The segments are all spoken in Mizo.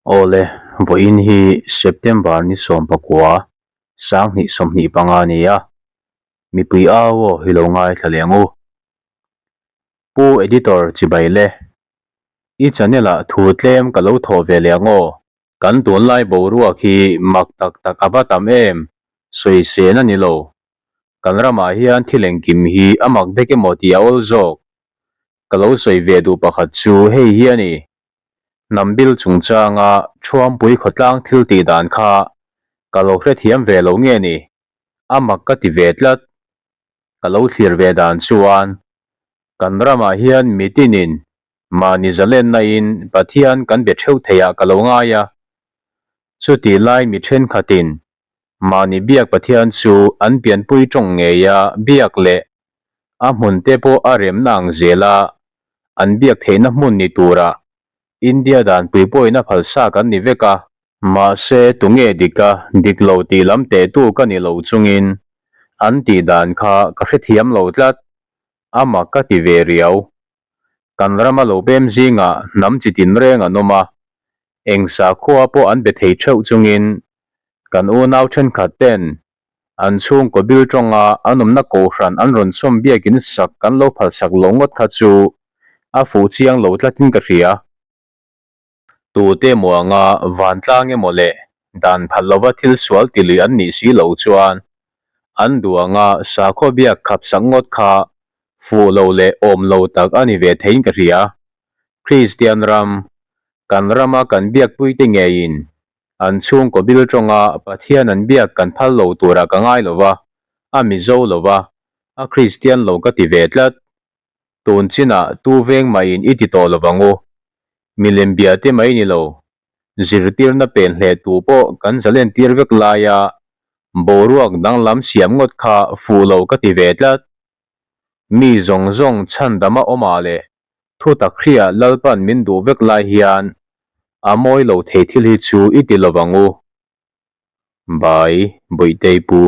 Awle, vawiin hi September ni 19, 2025 a ni a, mipui au aw hi lo ngaithla leh ang u. Pu Editor chibai le, i channel ah thu tlem ka lo thawh ve leh ang aw. Kan tunlai boruak hi mak tak tak a va tam em, sawisên a ni lo. Kan ramah hian thil engkim hi a mak vek emaw tih a awl zawk. Ka lo sawi ve duh pakhat chu hei hi a ni. Hnam bil chungchanga Thuampui khawtlang thil tih dan kha ka lo hrethiam ve lo nge ni? A mak ka ti ve tlat. Ka lo thlir ve dan chuan kan ramah hian mitinin mahni zalenna in Pathian kan be theuh theiah ka lo ngai a. Chutih lai mi thenkhatin mahni biak Pathian chu an pianpui tawng ngeia biak leh a hmun te pawh a remna ang zela an biak theihna hmun ni tura India danpui pawhin a phalsa kan ni vek a. Mahse, tunge dik a, dik lo tih lam tehtu ka ni lo chungin an tih dan kha ka hrethiam lo tlat, a mak ka ti ve riau. Kan rama lo pem zingah hnam chi tinreng an awm a, eng sakhua pawh an be thei theuh chungin kan unau thenkhat ten An chhungkaw bil tawnga an awmna kohhran an rawn chawm biakin sak kan lo phalsak lo ngawt kha chu a fuh chiang lo tlatin ka hria. Tute emaw anga vantlang emaw leh dan phal lova thil sual ti lui an nih si lo chuan an duh anga sakhaw biak khap sak ngawt kha fuh lo leh awm lo tak a ni ve theiin ka hria. Kristian ram, kan rama kan biakpuite ngeiin An chhungkaw bil tawnga Pathian an biak kan phal lo turah ka ngai lo va, a Mizo lo va, a Kristian lo ka ti ve tlat. Tun chinah tu veng mahin i ti tawh lo vang u. Milem bia te mai ni lo, zirtirna pen hleh tu pawh kan zalen tir vek laia boruak danglam siam ngawt kha fuh lo ka ti ve tlat. Mi zawng zawng chhandama awmah leh Thu tak hria Lalpan min duh vek lai hian a mawi lo thei thil hi chu i ti lo vang u. Bai Bawihte Pu.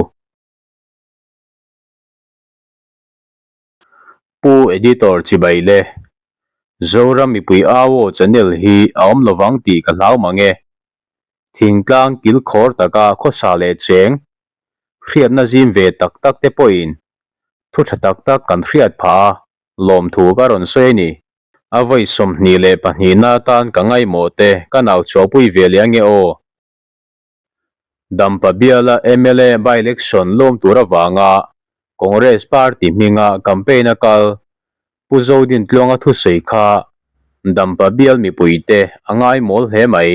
Pu Editor chibai le. Zoram mipui au aw channel hi a awm lo vang tih ka hlau mang e. Thingtlang kilkhawr taka khawsa leh cheng, hriatna zim ve tak tak te pawhin thu tha tak tak kan hriat phah a. Lawmthu ka rawn sawi a ni. A vawi 22 na atan ka ngaihmawh te ka nau chhuahpui ve leh ange aw. Dampa biala mla by-election lawm tur avanga Congress party hminga campaign a kal Pu Zodintluanga thusawi kha Dampa bial mipuite a ngaimawl hle mai.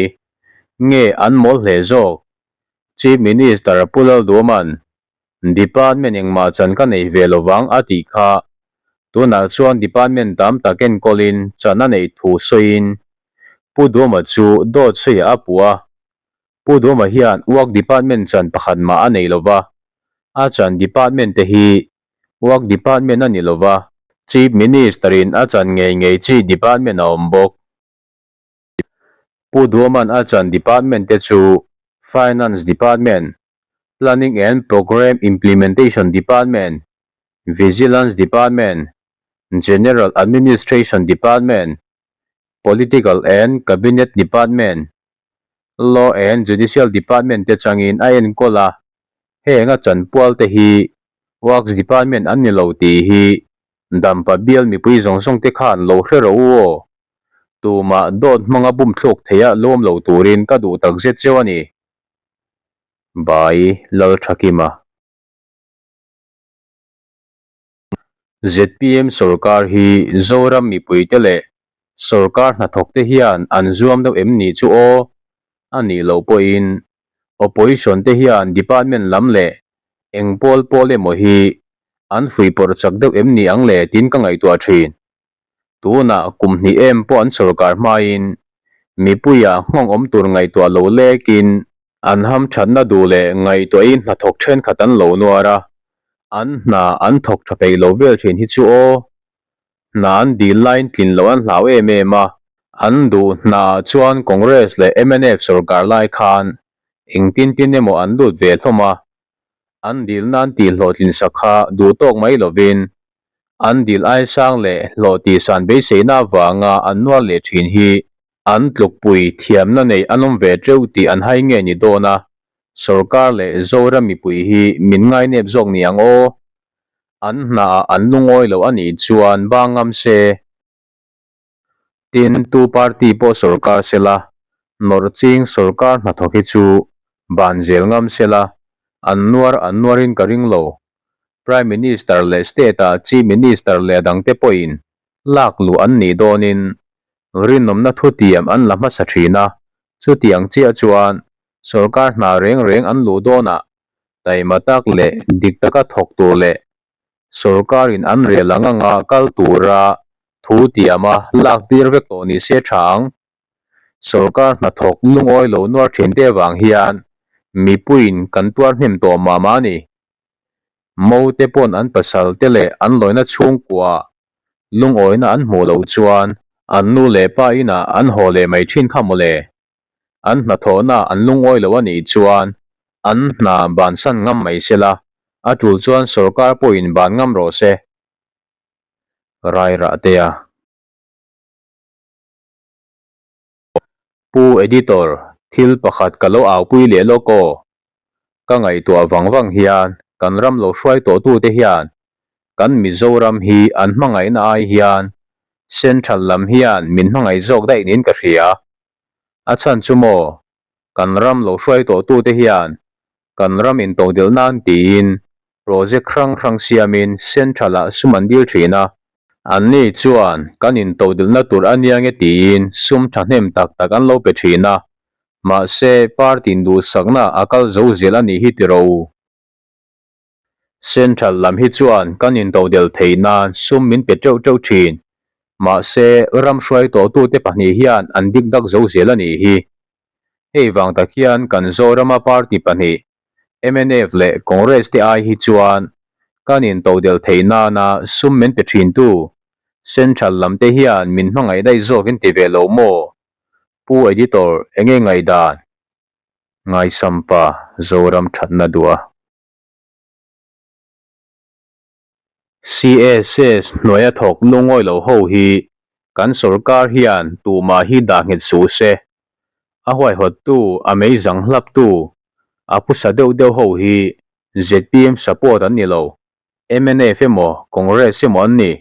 Nge an mawl hle zawk? Chief Minister Pu Lalduaman Department engmah chan ka nei ve lovang a tih kha. Tunah chuan department tam tak enkawlin chan a neih thu sawiin Pu Duama chu dawt sawiah a puh a. Pu Duama hian Work Department chan pakhat mah a nei lova, a chan department te hi Work Department a ni lova, Chief Minister in a chan ngei ngei chi department a awm bawk. Pu Duaman a chan department te chu Finance Department, Planning and Programme Implementation Department, Vigilance Department, General Administration Department, Political and Cabinet Department, Law and Judicial Department te changin a enkawl a, heng a chanpual te hi Works Department an ni lo tih hi Dampa bial mipui zawng zawng te khan lo hre rawh u aw. Tumah dawt hmanga bumthluk theia lawm lo turin ka duh takzet cheu a ni. Bai Lalthakima. Zpm sorkar hi Zoram mipuite leh sorkar hnathawkte hian an zuam deuh em ni chu aw? A nih loh pawhin opposition te hian department lam leh eng pawl pawl emaw hi an fuihpawrh chak deuh em ni ang le tiin ka ngaihtuah thin. Tunah kum hnih em pawh an sorkar hmain mipuia nghawng awm tur ngaihtuah lo lekin an hamthatna duh leh ngaihtuahin hnathawk thenkhat an lo nuar a, an hna an thawk tha peih lo vel thin hi chu aw. Hna an dil laiin tlin loh an hlau em em a, an duh hnaah chuan Congress leh mnf sorkar lai khan engtin tin emaw an lut ve hlawm a, an dil nan tih hlawhtlin sak kha duh tawk mai lovin An dil aisang leh hlawh tihsan beiseina avanga an nuar leh thin hi. An tlukpui thiamna nei an awm ve teuh tih an hai nge ni dawn a, sorkar leh Zoram mipui hi min ngainep zawk ni ang aw. An hnaah an lungawi lo a nih chuan bang ngam se. Tin, tu party pawh sorkar sela, nawrh ching sorkar hnathawk hi chu ban zel ngam sela, an nuar an nuarin ka ring lo. Prime Minister leh State-a Chief Minister leh dangte pawhin lak luh an nih dawnin rinawmna thutiam an la hmasa thin a, chutiang chiah chuan sorkar hna reng reng an luh dawnah taima tak leh dik taka thawk tur leh sorkarin an rel ang anga kal tura thu tiama lak tir vek tawh ni se tha ang. Sorkar hnathawk lungawi lo nuar thin te avang hian mipuiin kan tuar hnem tawh mah mah a ni. Mo te pawn an pasal te leh an lawina chhungkua lungawina an hmuh loh chuan an nu leh pa inah an haw leh mai thin kha mawle. An hnathawhna an lungawi lo a nih chuan an hna bansan ngam mai sela, a tul chuan sorkar pawhin ban ngam rawh se. Rairahtea. Pu Editor, thil pakhat ka lo aupui leh lawk aw. Ka ngaihtuah vang vang hian kan ram lo hruai tawh tute hian kan Mizoram hi an hmangaihna ai hian Central lam hian min hmangaih zawk daih niin ka hria. A chhan chu maw, kan ram lo hruai tawh tute hian kan ram intodelh nan tiin project hrang hrang siamin Central-ah sum an dil thin a. Anni chuan kan intodelhna tur a nia nge tiin sum thahnem tak tak an lo pe thin a, mahse party induhsakna a kal zo zel a nih hi ti rawh u. Central lam hi chuan kan intodelh theih nan sum min pe teuh teuh thin, mahse ram hruai tawhtute pahnih hian an dik dak zo zel a nih hi. Hei vang tak hian kan Zorama party pahnih mnf leh Congress te ai hi chuan kan intodelh theih nana sum min pe thintu Central lam te hian min hmangaih daih zawk in ti ve lo maw? Pu Editor enge ngaihdan? Ngaisampa Zoram thatna duh a. CSS hnuaia thawk lungawi lo ho hi kan sorkar hian tumah hi dah nghet suh se. A huaihawttu, a meizang hlaptu, a phusa deuh deuh ho hi zpm support an ni lo, mnf emaw Congress emaw an ni.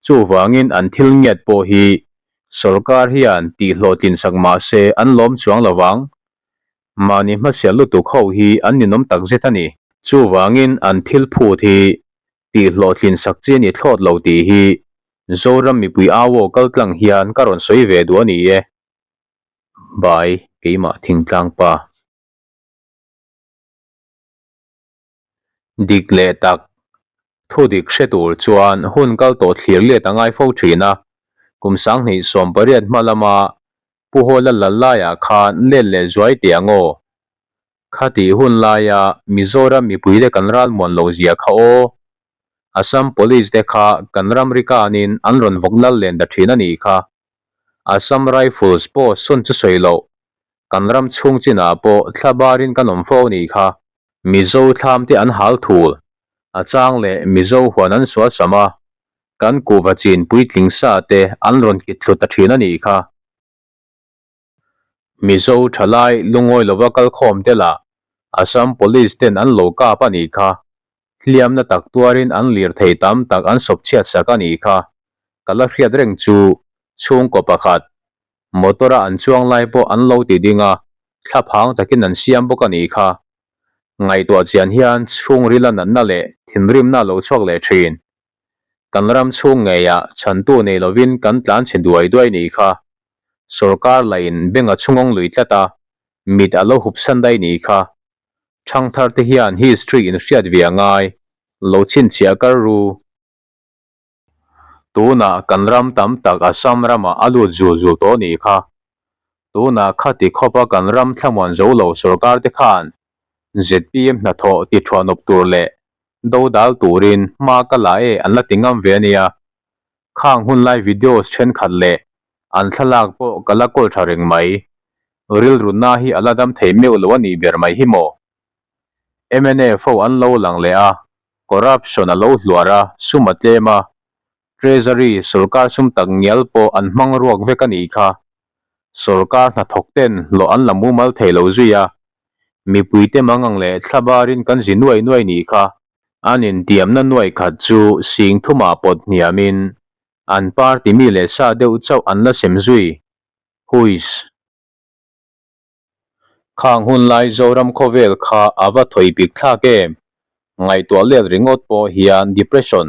Chuvangin an thil ngiat pawh hi sorkar hian tihhlawhtlin sak mah se an lawm chuang lo vang. Mahni hmasial lutuk ho hi an ninawm takzet a ni. Chuvangin an thil phut hi tihhlawhtlin sak chi a ni thlawt lo tih hi Zoram mipui au aw kaltlang hian ka rawn sawi ve duh a ni e. Bai, keimah thingtlang pa. Dik leh tak. Thu dik hre tur chuan hun kal tawh thlir let a ngai fo thin a. Kum 2018 hma lama Pu Hawla lal laiah khan let leh zuai teh ang aw. Khatih hun laia Mizoram mipuite kan ralmuan lo zia kha aw. Assam Police te kha kan ramri kanin an rawn vawk lal len ta thin a nih kha. Assam Rifles pawh sawn chu sawi loh, kan ram chhung chinah pawh thla barin kan awm fo a nih kha. Mizo thlam te an hal thul, a chang leh Mizo huan an sual sam a, kan kuhva chin puitling sa te an rawn kit thlu ta thin a nih kha. Mizo thalai lungawi lova kalkhawm te lah Assam Police ten an lo kap a nih kha. Hliamna tak tuarin an lir thei tam tak an sawp chhiat sak a nih kha. Ka la hriat reng chu chhungkaw pakhat motor a an chuang lai pawh an lo ti ding a, thlaphang takin an siam bawk a nih kha. Ngaihtuah chian hian chhungrila natna leh thinrimna a lo chhuak leh thin. Kan ram chhung ngeiah chhantu nei lovin kan tlan chhe duai duai nih kha. Sorkar lahin beng a chhungawng lui tlat a, mit a lo hup san daih nih kha. Thangthar te hian history in hriat ve a ngai, lo chhinchhiah kar ru. Tunah kan ram tam tak Assam ramah a lut zul zul tawh nih kha. Tunah khati khawpa kan ram thlamuan zo lo sorkar te khan zpm hnathawh ti thuanawp tur leh dodal turin hma ka la e an la ti ngam ve a nia. Khang hunlai videos thenkhat leh an thlalak pawh ka la kawl tha reng mai. Rilruna hi a la dam thei meuh lo a nih ber mai hi maw? Mnf ho an lo lang leh a, corruption a lo hluar a, sum a tlem a, Treasury sorkar sum tak ngial pawh an hmang ruak vek a nih kha. Sorkar hnathawk ten hlawh an la mumal thei lo zui a, mipuite mangang leh thlabarin kan zi nuai nuai nih kha. An intiamna nuai khat chu sing thumah pawt hniamin an party mi leh sa deuh chauh an la sem zui. Huiss. Khang hun lai Zoram khawvel kha a va thawi bik thlak em? Ngaihtuah let ringawt pawh hian depression,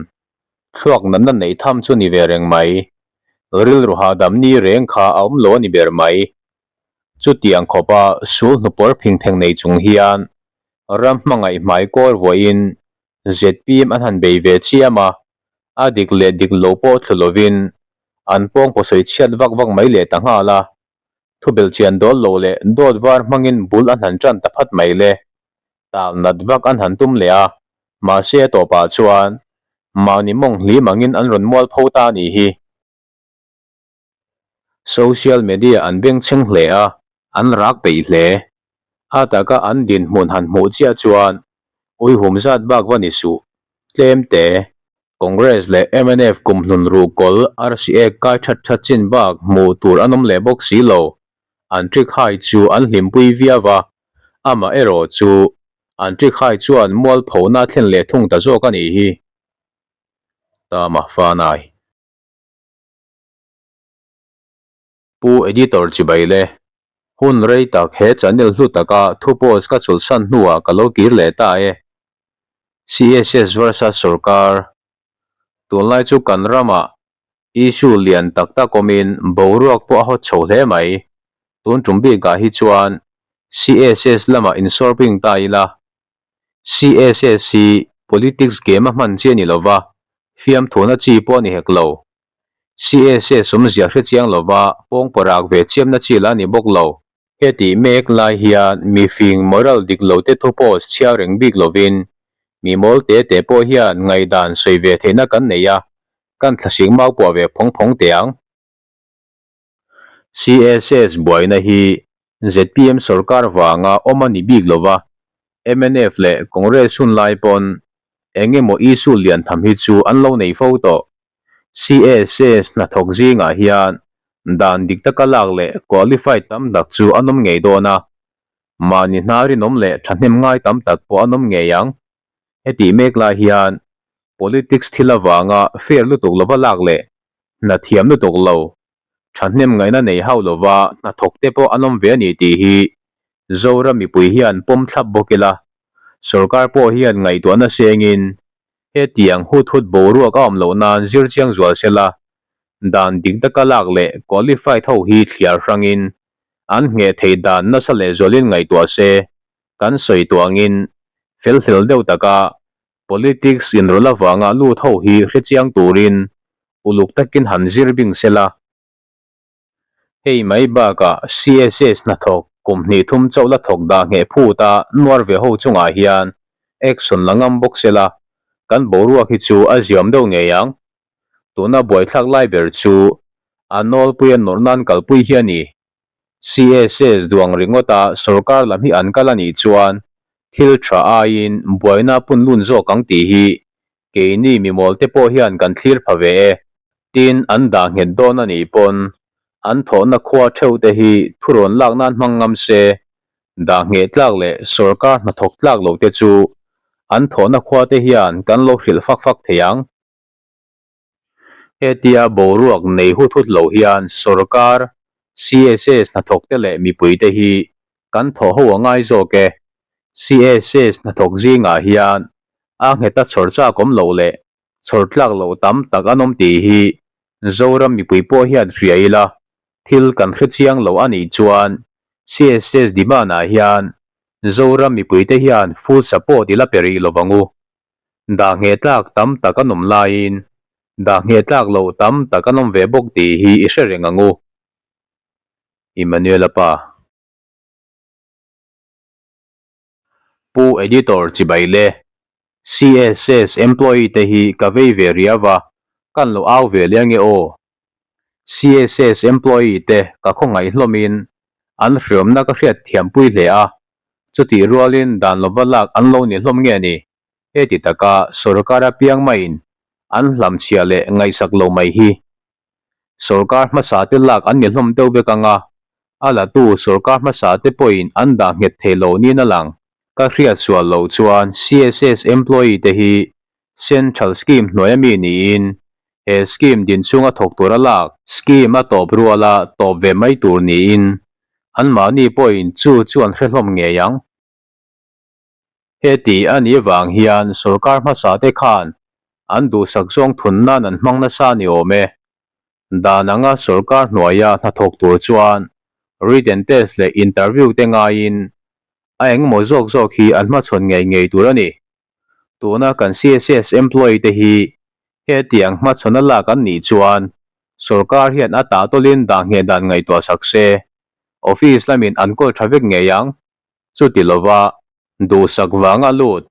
thluak natna neih tham chu ni ve reng mai. Rilru hahdam ni reng kha a awm lo a ni ber mai. Chutiang khawpa sul hnupawr phing pheng nei chung hian ram hmangaih hmai kawl vuahin zpm an han bei ve chiam a, a dik leh dik lo pawh thlu lovin an pawngpaw sawi chhiat vak vak mai leh ta nghal a. Thubelh chian dawl lo leh dawt var hmangin bul an han tan ta phat mai le. Tal nat vak an han tum leh a, mahse a tawpah chuan mahni mawng hlim angin an rawn mual pho ta a nih hi. Social media an bengchheng hle a, an rak peih hle. A taka an dinhmun han hmuh chiah chuan uihum zat bak va ni suh, tlem te. Congress leh mnf kumhlun ruhkawl RCA kai that that chin bak hmuh tur an awm leh bawk si lo. An trick hai chu an hlimpui viau a, amah erawh chu an trick hai chuan mualphona a thlen leh thung ta zawk a nih hi. Tama Fanai. Pu Editor chibai le. Hun rei tak he channel hlu taka thu post ka chawlhsan hnuah ka lo kir leh ta e. CSS versus Sorkar. Tunlai chu kan ramah issue lian tak tak awmin boruak pawh a hawt chho hle mai. Tun tum bikah hi chuan CSS lamah insawrping ta ila. CSS hi politics game a hman chi a ni lova, fiamthuana chi pawh a ni hek lo. CSS awmzia hre chiang lova pawngpaw rak ve chiamna chi la ni bawk lo. Hetih mek lai hian mi fing moral dik lo te thu post chhiar reng bik lovin mi mawl te te pawh hian ngaihdan sawi ve theihna kan nei a, kan thlasik mau puah ve phawng phawng teh ang. CSS buaina hi zpm sorkar vanga awm a ni bik lova, mnf leh Congress hun lai pawn eng emaw issue lian tham hi chu an lo nei fo tawh. CSS hnathawk zingah hian dan dik taka lak leh qualified tam tak chu an awm ngei dawn a, mahni hna rinawm leh thahnem ngai tam tak pawh an awm ngei ang. Hetih mek lai hian politics thil avanga fair lutuk lova lak leh hna thiam lutuk lo, thahnem ngaihna nei hauh lova hnathawk te pawh an awm ve a ni tih hi Zoram mipui hian pawm thlap bawk ila, sorkar pawh hian ngaihtuahna sengin hetiang hut hut boruak a awm loh nan zir chiang zual sela, dan dik taka lak leh qualified ho hi thliar hrangin an ngheh theih dan nasa lehzualin ngaihtuah se, kan sawi tuah angin fel hlel deuh taka Politics inrawlh avanga lut ho hi hrechiang turin uluk takin han zir bing se la. Hei mai bakah CSS hnathawk kum hnih thum chauh la thawk dah ngheh phut a nuar ve ho chungah hian action la ngam bawk se la, kan boruak hi chu a ziam deuh ngei ang. Tuna buaithlak lai ber chu a nawlpuia nawrh nan kalpui hi a ni. CSS duang ringawta sorkar lam hi an kal a nih chuan thil tha aiin buaina a pun lun zawk ang tih hi keini mimawl te pawh hian kan thlir pha ve e. Tin, an dah nghet dawn a nih pawn an thawhna khua theuh te hi thurawn lak nan hmang ngam se, dah ngheh tlak leh sorkar hnathawk tlak lo te chu an thawhna khua te hian kan lo hrilh fak fak thei ang. Hetia boruak nei hut hut lo hian sorkar, CSS hnathawk te leh mipui te hi kan thawh ho a ngai zawk e. CSS hnathawk zingah hian a ngheta chhawr chak awm loh leh chhawr tlak loh tam tak an awm tih hi Zoram mipui pawh hian hria ila thil kan hre chiang lo a nih chuan CSS demand-ah hian Zoram mipui te hian full support ila pe rih lovang u. Dah ngheh tlak tam tak an awm laiin dah ngheh tlak loh tam tak an awm ve bawk tih hi i hre reng ang u. Emmanuel-a pa. Pu Editor chibai le. CSS employee te hi ka vei ve riau a, kan lo au ve leh ange aw. CSS employee te ka khawngaih hlawmin an hriawmna ka hriat thiampui hle a, Chutih rualin dan lova lak an lo ni hlawm nge ni? Heti taka sorkar apiang maiin an hlamchhiah leh ngaihsak lo mai hi. Sorkar hmasa te lak an ni hlawm deuh vek ang a. A latu sorkar hmasa te pawhin an dah nghet thei lo niin a lang. Ka hriat sual loh chuan CSS employee te hi Central Scheme hnuaia mi niin he scheme din chhunga thawk tura lak scheme a tawp ruala tawp ve mai tur niin anmahni pawhin chu chu an hre hlawm ngei ang. Heti a nih vang hian sorkar hmasa te khan an duhsak zawng thun nan an hmang nasa ni awm e. Dan anga sorkar hnuaia hnathawk tur chuan written test leh interview te ngaiin a engemaw zawk zawk hi an hmachhawn ngei ngei tur a ni. Tuna kan CSS employee te hi hetiang hmachhawn a lak an nih chuan sorkar hian a tahtawlin dah ngheh dan ngaihtuah sak se, office lamin an kawl tha vek ngei ang. Chuti lova duhsak vanga lut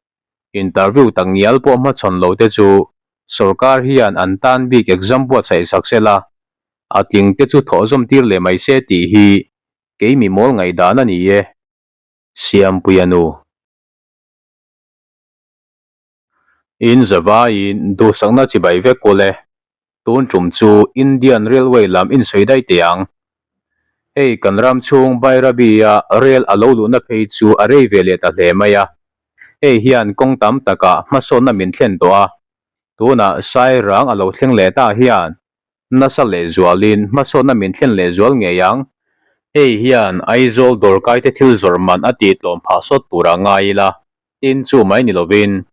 interview tak ngial pawh hmachhawn lo te chu sorkar hian an tan bik exam buatsaih sak se la, a tling te chu thawh zawm tir leh mai se tih hi kei mi mawl ngaihdan a ni e. Siampuia nu. In zavaiin duhsakna chibai vek ule, tun tum chu Indian Railway lam insawi daih teh ang. Hei kan ram chhung Bairabi-a rail a lo luhna phei chu a rei ve leh ta hle mai a, hei hian kawng tam takah hmasawnna min thlen tawh a, tunah Sairang a lo thleng leh ta hian Nasa lehzualin hmasawnna min thlen lehzual ngei ang. Hei hian Aizawl dawrkaite thil zawrh man a tih tlawm phah sawt turah ngai ila, tin chu mai ni lovin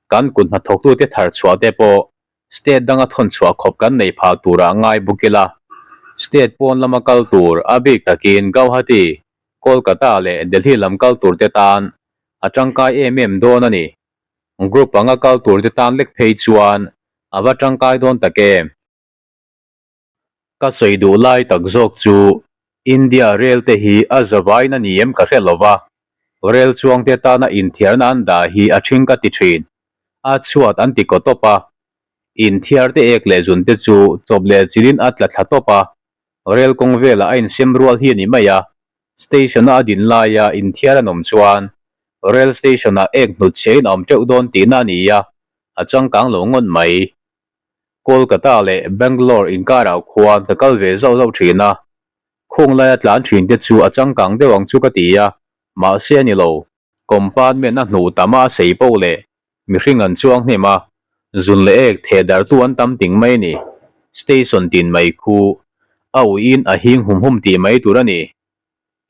kan kut hnathawktute thar chhuah te pawh state danga thawn chhuah khawp kan nei phah turah ngai bawk ila. State pawn lama kal tur a bik takin Gauhati, Kolkata leh Delhi lam kal turte tan a tangkai em em dawn a ni. Group anga kal turte tan lek phei chuan A va tangkai dawn tak em? Ka sawi duh lai tak zawk chu India rel te hi a zavain a ni em ka hre lo va, rel chuang te tana inthiarna an dah hi a thing ka ti thin. A chhuat an ti kaw tawp a, inthiar te ek leh zun te chu chawp leh chilin a tla thla tawp a, rel kawng velah a insem rual hi a ni mai a, Station-a a din laia inthiar an awm chuan rel station-ah ek hnut chhiain a awm teuh dawn tihna a ni a, a changkang lo ngawt mai. Kolkata leh Bangalore inkarah khuan ka kal ve zauh zauh thin a, khung laia tlan thin te chu a changkang deuh ang chu ka ti a, mahse a ni lo. Compartment a hnuh tam a a sei poh leh mihring an chuang hnem a, zun leh ek theh dartu an tam ting mai a ni. Station tin mai khu a uiin a hing hum hum tih mai tur a ni.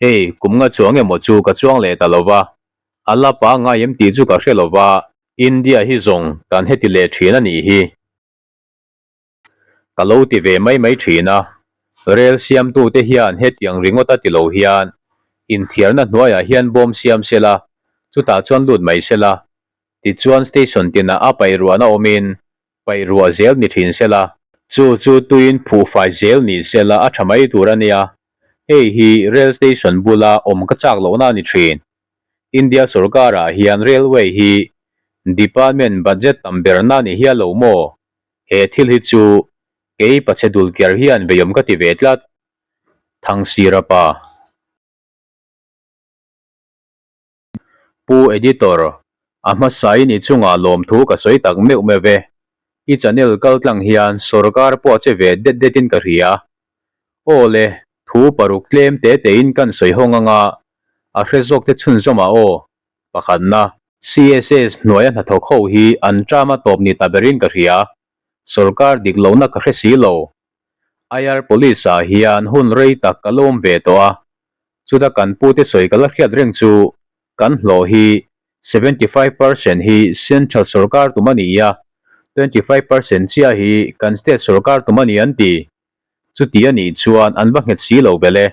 Hei, kum nga chuang emaw chu ka chuang leh ta lo va, a la pangngai em tih chu ka hre lo va, India hi zawng kan heti leh thin a nih hi. Ka lo ti ve mai mai thin a, rel siamtute hian hetiang ringawt a ti lo hian inthiarna hnuaiah hian bawm siam se la, chutah chuan lut mai se la, tichuan station tinah a paih ruahna awmin paih ruah zel ni thin se la, chu chu tuiin phuhfai zel ni se la a tha mai tur a nia, hei hi rel station bula awm ka chak lohna a ni thin. India sorkarah hian railway hi department budget tam berna a ni hial lo maw? He thil hi chu kei pachhe dul ker hian veiawm ka ti ve tlat. Thangsira pa. Pu Editor, a hmasain i chungah lawmthu ka sawi tak meuh meuh e. I channel kal tlang hian sorkar pawh a che ve det detin ka hria. Aw le, thu paruk tlem te tein kan sawi hawng anga a hre zawk te chhunzawmah aw. Pakhatna. CSS hnuaia hnathawk ho hi an term a tawp ni ta berin ka hria. Sorkar dik lohna ka hre si lo. IR Police ah hian hun rei tak ka la awm ve tawh a, chuta kan pute sawi ka la hriat reng chu kan hlawh hi 75% hi Central sorkar tum a ni a, 25% chiah hi kan State sorkar tum a ni an ti. Chuti a nih chuan an va nghet si lo vel e.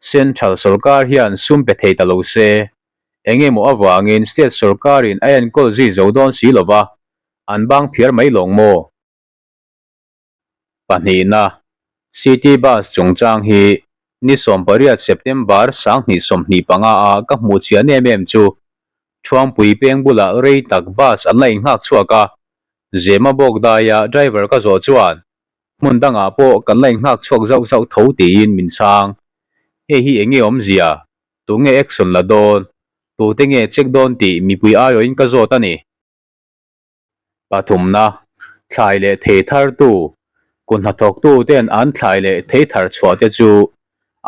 Central sorkar hian sum pe thei ta lo se, eng emaw avangin State sorkarin a enkawl zui zo dawn si lo va, an bang phiar mai lawng maw? Pahnihna, City Bus chungchang hi ni 18 September 2025 a ka hmuh chian em em chu Thuangpui peng bulah rei tak bus an la innghak chhuak a, Zema bawk daia driver ka zawh chuan Hmun dangah pawh kan la innghak chhuak zauh zauh tho tiin min chhang. Hei hi eng nge awmzia? Tunge action la dawn? Tute nge check dawn tih mipui aiawhin ka zawt a ni. Pathumna, thlai leh thei thartu, kut hnathawktu ten an thlai leh thei thar chhuah te chu.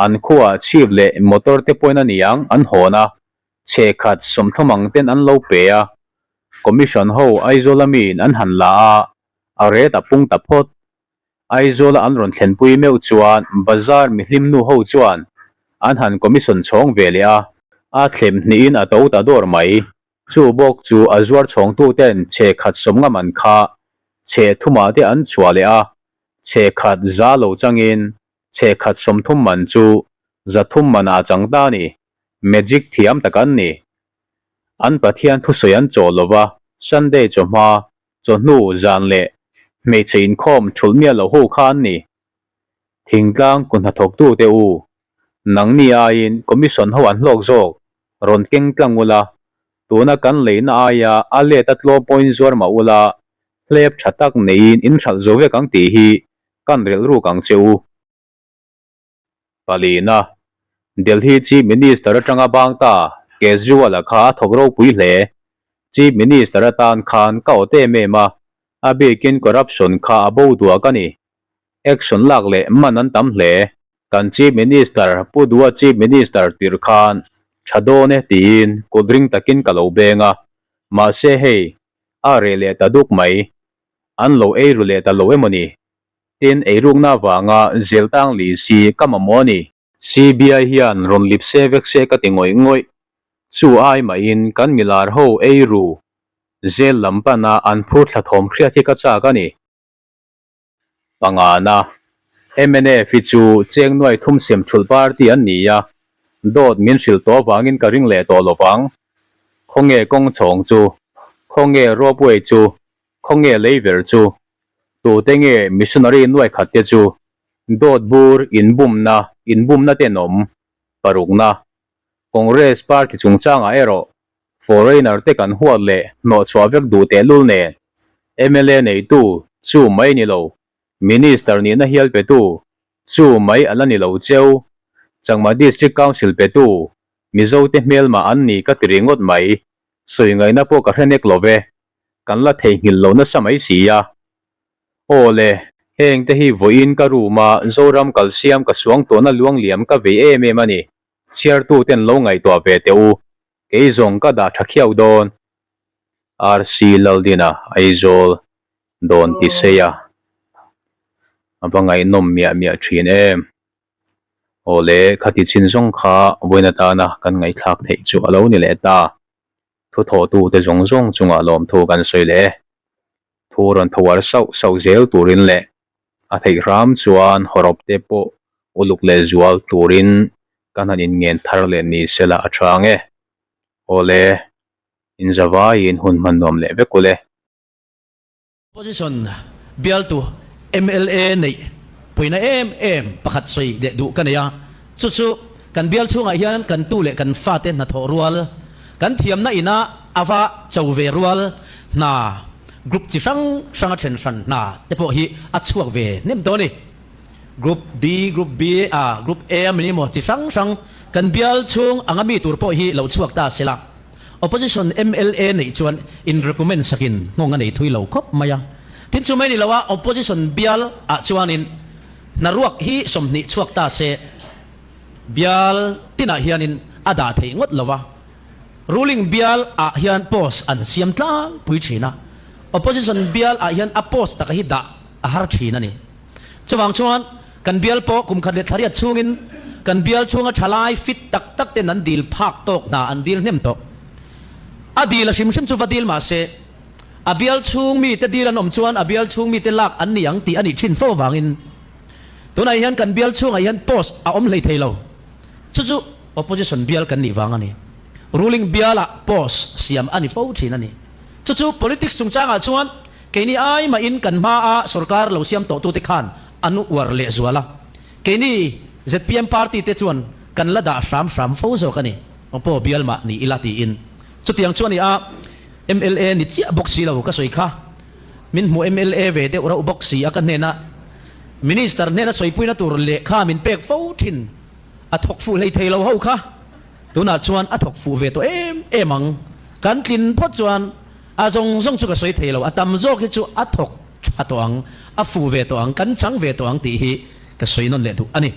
An khuaah chhip leh motor te pawhin a niang an hawn a, chhehkhat 30 ang ten an lo pe a. Commission ho Aizawl amiin an han la a, a ret a pung ta phawt. Aizawla an rawn thlenpui meuh chuan bazar mihlim nu ho chuan an han commission chhawng ve leh a, a thlem hnihin a to ta dawr mai. Chu bawk chu a zuar chhawngtu ten chhe khat 50 man kha chhe thumah te an chhuah leh a, chhe khat za lo changin chhe khat 30 man chu 300 manah a chang ta a ni. Magic thiam tak an ni. An Pathian thusawi an chawl lo va, Sunday chawhma chawhnu zan leh hmeichhe inkhawm thulh miah lo ho kha an ni. Thingtlang ku hnathawktu te u, nangni aiin Commission ho an hlawk zawk rawn keng tlang ula, tuna kan leina aia a let a tlawm pawhin zuar mah ula, hlep tha tak neiin in hralh zo vek ang tih hi kan relh ruk ang che u. Palina, Delhi Chief Minister atanga bang ta Kejriwal-a kha a thawk ropui hle. Chief Minister atan khan ka awt em em a, a bikin corruption kha a bo duak a ni. Action lak leh man an tam hle. Kan Chief Minister Pu Dua Chief Minister tirh khan tha dawn e tiin kut ring takin ka lo beng a, mahse hei a reh leh ta duk mai. An lo ei ru leh ta lo emaw ni? Tin, eirukna avanga zel tang li si ka mamawh a ni. CBI hian rawn lip se vek se ka ti ngawih ngawih. Chu ai mahin kan milar ho eiru zel lam pana an phur thla thawm hriat hi ka chak a ni. Pangana, mnf hi chu cheng nuai thum sem thulh party an ni a, dawt min hrilh tawh avangin ka ring leh tawh lovang. Khawnge kawng chhawng chu? Khawnge ropeway chu? Khawnge leiver chu? Tute nge missionary nuai khat te chu? Dawt bur inbumna inbumna tenawm parukna Congress party chungchangah erawh foreigner te kan huat leh hnawhchhuah vek duh tehlul nen mla neitu chu mai ni lo, Minister nihna hial petu chu mai a la ni lo cheu. Changma District Council petu Mizote hmelmah an ni ka ti ringawt mai, sawi ngaihna pawh ka hre nek lo ve, kan la theihnghilh lo nasa mai si a. Aw le, heng te hi vawiin ka room a Zoram kalsiam ka suang tawhna luangliam ka vei em em a ni. Chhiartu ten lo ngaihtuah ve teh u, kei zawng ka dah tha khiau dawn. RC Laldina Aizawl dawn ti sei a, a va ngaihnawm miah miah thin em. Aw le, khati chin zawng kha vawiin atana kan ngaihthlak theih chu a lo ni leh ta. Thuthawhtute zawng zawng chungah lawmthu kan sawi leh e. Thu rawn tho-ar sauh sauh zel turin leh a theih hram chuan hawrawp te pawh uluk leh zual turin kan han inngen thar leh ni sela a tha ang e. Aw le, inzavaiin hun hman nuam leh vek ule. Opposition bialtu mla neih puina em em pakhat sawi leh duh ka nei a, chu chu kan bial chhungah hian kan tu leh kan fate hnathawh rual, kan thiamna ina a va cho ve rual hna group chi hrang hranga then hran hna te pawh hi a chhuak ve hnem tawh a ni. Group D, Group B, A, Group A a mini maw chi hrang hrang kan bial chhung anga mi tur pawh hi lo chhuak ta se la. Opposition mla neih chuan in recommend sakin nghawng a nei thui lo khawp mai a. Tin chu mai ni lo a, opposition bial ah chuanin hnaruak hi 20 chhuak ta se bial tinah hianin a dah theih ngawt lo a. Ruling bial ah hian post an siam tlangpui thin a, opposition bial ah hian a post taka hi dah a har thin a ni. Chuvang chuan kan bial pawh kum khat leh thla riat chhungin kan bial chhunga thalai fit tak tak ten an dil phak tawk hna an dil hnem tawh. A dil a hrim hrim chu va dil mah se, a bial chhung mite dil an awm chuan a bial chhung mite lak an ni ang tih a nih thin fo avangin tunah hian kan bial chhungah hian post a awm hlei thei lo. Chu chu opposition bial kan nih vang a ni. Ruling bialah post siam a ni fo thin a ni. Chu chu politics chungchangah chuan Keini ai mahin kan hmaa sorkar lo siam tawhtute khan an uar leh zual a, keini zpm party te chuan kan la dah hram hram fo zawk a ni, Oppo bial mah ni ila tiin. Chutiang chu a ni a, mla ni chiah bawk si lo ka sawi kha, min hmu mla ve deuh rauh bawk si a ka hnena Minister hnena sawipuina tur lehkha min pek fo thin a thawk fuh hlei thei lo ho kha tunah chuan a thawk fuh ve tawh em em ang, kan tlin phawt chuan A zawng zawng chu ka sawi thei lo, a tam zawk hi chu a thawk tha tawh ang, a fuh ve tawh ang, kan chang ve tawh ang tih hi ka sawi nawn leh duh a ni.